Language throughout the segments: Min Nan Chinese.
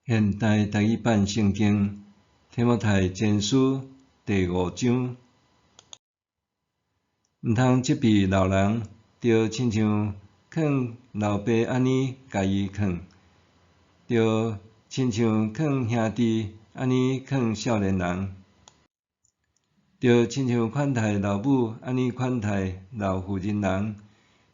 現代台語版聖經提摩太前書第五章，毋通責備老人，著親像勸老爸按呢共伊勸，著親像勸兄弟按呢勸少年人，著親像款待老母按呢款待老婦人人，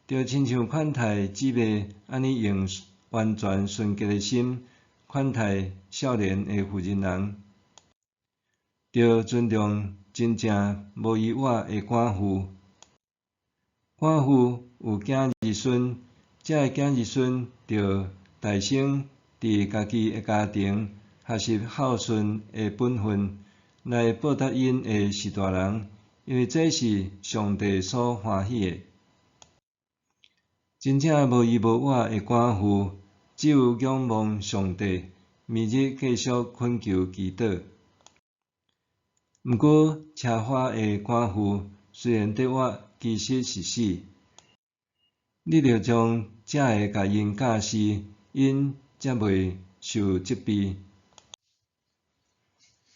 著親像款待姊妹按呢用完全純潔的心款待少年的婦人人，著尊重真正無依倚的寡婦。寡婦有囝兒孫，這个囝兒孫著大聲佇家己的家庭學習孝順的本分，來報答𪜶的序大人，因為這是上帝所歡喜的。真正無依無倚的寡婦，只有仰望上帝，每日繼續懇求祈禱。毋過，奢華的寡婦雖然得活，其實是死。你著將這个共𪜶教示，𪜶才袂受責備。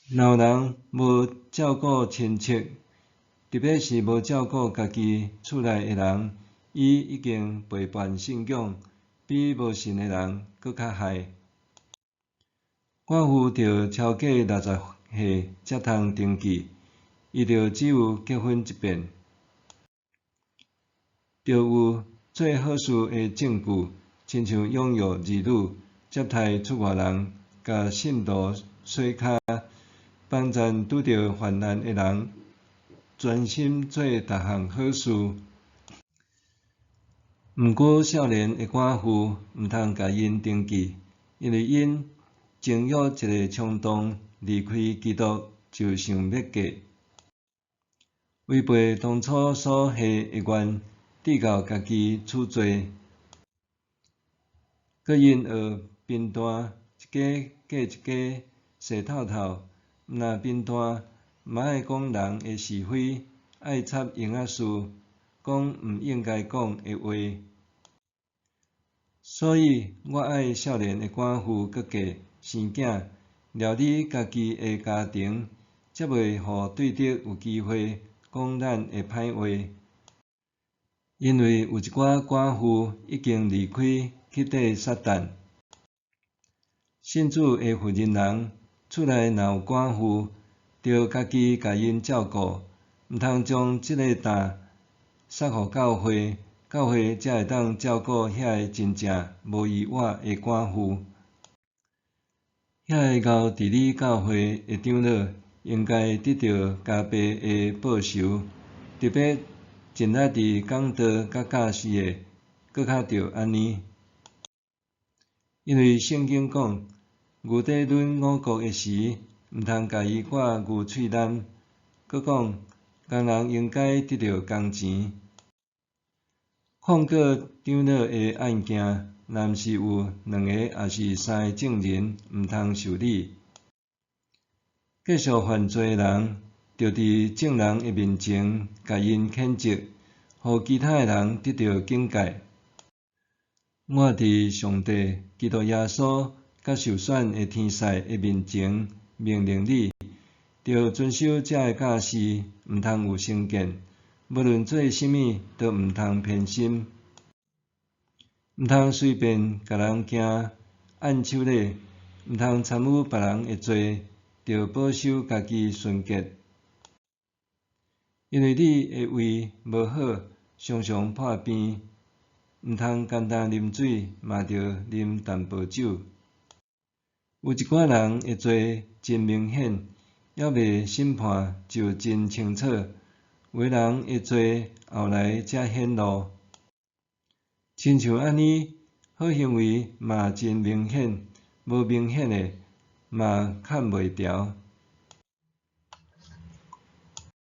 若有人無照顧親戚，特別是無照顧家己厝內的人，伊已經背叛信仰，比無信的人閣較害。寡婦著超過60歲才通登記，伊著只有結婚一遍，著有做好事的證據，親像養育兒女、接待出外人、共信徒洗跤、幫贊拄著患難的人，專心做逐項好事。毋過少年的寡婦毋通共𪜶登記，因為𪜶情欲一个衝動離開基督就想欲嫁，違背當初所下的願，致到家己處罪。閣𪜶學貧惰，一家過一家，踅透透，毋若貧惰，嘛愛講人的是非，愛插閒仔事，講毋應該講的話。所以我愛少年的寡婦閣嫁生囝，料理家己的家庭，才袂予對敵有機會講咱的歹話。因為有一寡寡婦已經離開去綴撒旦。信主的婦人人，厝內若有寡婦，著家己共𪜶照顧，毋通將這个擔捒予教會，教會才會當照顧遐个真正無依倚的寡婦。遐个𠢕治理教會的長老，應該得著加倍的報酬，特別盡力佇講道佮教示的，閣較著按呢。因為聖經講，牛佇攆五穀的時，毋通共伊掛牛喙罨。閣講，工人應該得著工錢。控告長老的案件，若毋是有兩个抑是三个證人，毋通受理。繼續犯罪的人，著佇眾人的面前共𪜶譴責，予其他的人得著警戒。我佇上帝、基督耶穌佮受選的天使的面前，命令你，著遵守這个教示，毋通有成見，無論做啥物都毋通偏心，毋通隨便共人行按手禮，毋通參與別人的罪，著保守家己純潔。因為你的胃無好，常常破病，毋通干焦啉水，嘛著啉淡薄酒。有一寡人的罪真明顯，猶未審判就真清楚；有的人的罪後來才顯露。親像按呢，好行為嘛真明顯，無明顯的嘛崁袂牢。